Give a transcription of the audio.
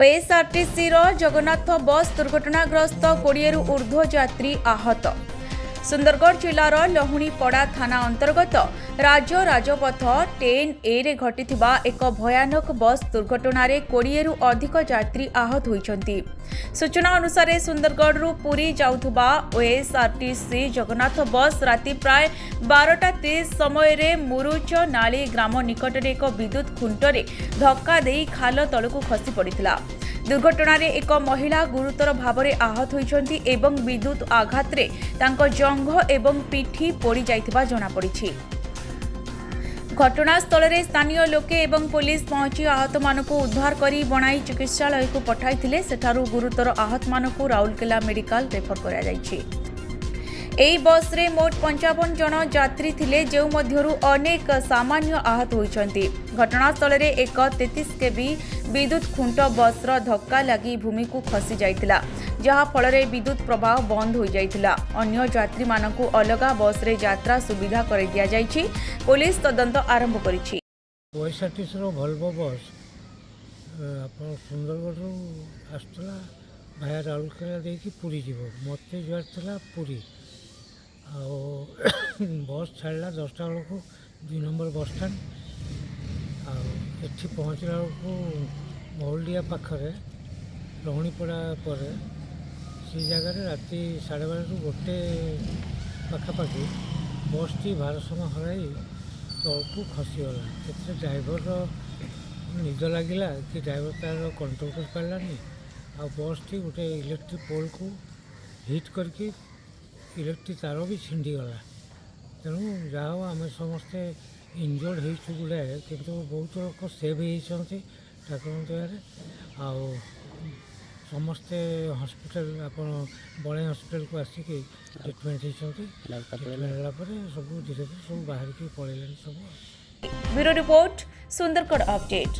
ଓଏସ୍ଆର୍ଟିସିର Jagannath bus ଦୁର୍ଘଟଣାଗ୍ରସ୍ତ, 20ରୁ ଉର୍ଦ୍ଧ୍ୱ ଯାତ୍ରୀ ଆହତ। ସୁନ୍ଦରଗଡ଼ ଜିଲ୍ଲାର ଲହୁଣୀପଡ଼ା ଥାନା ଅନ୍ତର୍ଗତ ରାଜ୍ୟ ରାଜପଥ 10ଏରେ ଘଟିଥିବା ଏକ ଭୟାନକ ବସ୍ ଦୁର୍ଘଟଣାରେ 20ରୁ ଅଧିକ ଯାତ୍ରୀ ଆହତ ହୋଇଛନ୍ତି। ସୂଚନା ଅନୁସାରେ, ସୁନ୍ଦରଗଡ଼ରୁ ପୁରୀ ଯାଉଥିବା ଓଏସ୍ଆର୍ଟିସି ଜଗନ୍ନାଥ ବସ୍ ରାତି ପ୍ରାୟ 12:30 ସମୟରେ ମୁରୁଚ ନାଳି ଗ୍ରାମ ନିକଟରେ ଏକ ବିଦ୍ୟୁତ୍ ଖୁଣ୍ଟରେ ଧକ୍କା ଦେଇ ଖାଲ ତଳକୁ ଖସି ପଡ଼ିଥିଲା। ଦୁର୍ଘଟଣାରେ ଏକ ମହିଳା ଗୁରୁତର ଭାବରେ ଆହତ ହୋଇଛନ୍ତି ଏବଂ ବିଦ୍ୟୁତ୍ ଆଘାତରେ ତାଙ୍କ ଜଙ୍ଘ ଏବଂ ପିଠି ପୋଡ଼ି ଯାଇଥିବା ଜଣାପଡ଼ିଛି। ଘଟଣାସ୍ଥଳରେ ସ୍ଥାନୀୟ ଲୋକେ ଏବଂ ପୋଲିସ ପହଞ୍ଚି ଆହତମାନଙ୍କୁ ଉଦ୍ଧାର କରି ବଣାଇ ଚିକିତ୍ସାଳୟକୁ ପଠାଇଥିଲେ। ସେଠାରୁ ଗୁରୁତର ଆହତମାନଙ୍କୁ ରାଉରକେଲା ମେଡିକାଲ ରେଫର କରାଯାଇଛି। ଏହି ବସ୍ରେ ମୋଟ 55 ଜଣ ଯାତ୍ରୀ ଥିଲେ, ଯେଉଁ ମଧ୍ୟରୁ ଅନେକ ସାମାନ୍ୟ ଆହତ ହୋଇଛନ୍ତି। ଘଟଣାସ୍ଥଳରେ ଏକ 33 କେଭି ବିଦ୍ୟୁତ୍ ଖୁଣ୍ଟ ବସ୍ର ଧକ୍କା ଲାଗି ଭୂମିକୁ ଖସି ଯାଇଥିଲା, ଯାହାଫଳରେ ବିଦ୍ୟୁତ୍ ପ୍ରବାହ ବନ୍ଦ ହୋଇଯାଇଥିଲା। ଅନ୍ୟ ଯାତ୍ରୀମାନଙ୍କୁ ଅଲଗା ବସ୍ରେ ଯାତ୍ରା ସୁବିଧା କରିଦିଆଯାଇଛି। ପୋଲିସ ତଦନ୍ତ ଆରମ୍ଭ କରିଛି। ଓଏସ୍ଆର୍ଟିସିର ଭଲଭୋ ବସ୍ ଆପଣ ସୁନ୍ଦରଗଡ଼ରୁ ଆସୁଥିଲା, ଭାୟା ରାଉରକେଲା ଦେଇକି ପୁରୀ ଯିବ। ମୋତେ ଯିବାର ଥିଲା ପୁରୀ। ଆଉ ବସ୍ ଛାଡ଼ିଲା 10ଟା ବେଳକୁ 2 ନମ୍ବର ବସ୍ଷ୍ଟାଣ୍ଡ। ଆଉ ଏଠି ପହଞ୍ଚିଲା ବେଳକୁ ମହୁଲିଆ ପାଖରେ, ଲହୁଣୀପଡ଼ା ପରେ ସେଇ ଜାଗାରେ ରାତି 12:30ରୁ 1 ପାଖାପାଖି ବସ୍ଟି ଭାରସାମ୍ୟ ହରାଇ ତଳକୁ ଖସିଗଲା। ସେଥିରେ ଡ୍ରାଇଭରର ନିଦ ଲାଗିଲା କି ଡ୍ରାଇଭର ତା'ର କଣ୍ଟ୍ରୋଲ୍ କରିପାରିଲାନି, ଆଉ ବସ୍ଟି ଗୋଟେ ଇଲେକ୍ଟ୍ରିକ୍ ପୋଲ୍କୁ ହିଟ୍ କରିକି ଇଲେକ୍ଟ୍ରିକ୍ ତାର ବି ଛିଣ୍ଡିଗଲା। ତେଣୁ ଯାହା ହଉ, ଆମେ ସମସ୍ତେ ଇନଜର୍ଡ଼ ହେଇଛୁ ଗୁଡ଼ାଏ, କିନ୍ତୁ ବହୁତ ଲୋକ ସେଭ୍ ହେଇଯାଇଛନ୍ତି ଠାକୁରଙ୍କ ଦୟାରେ। ଆଉ ସମସ୍ତେ ହସ୍ପିଟାଲ, ଆପଣ ବଣାଇ ହସ୍ପିଟାଲକୁ ଆସିକି ଟ୍ରିଟମେଣ୍ଟ ହେଇଛନ୍ତି। ଟ୍ରିଟମେଣ୍ଟ ହେଲା ପରେ ସବୁ ଧୀରେ ଧୀରେ ସବୁ ବାହାରିକି ପଳେଇଲେଣି ସବୁ। Bureau report, Sundargarh update.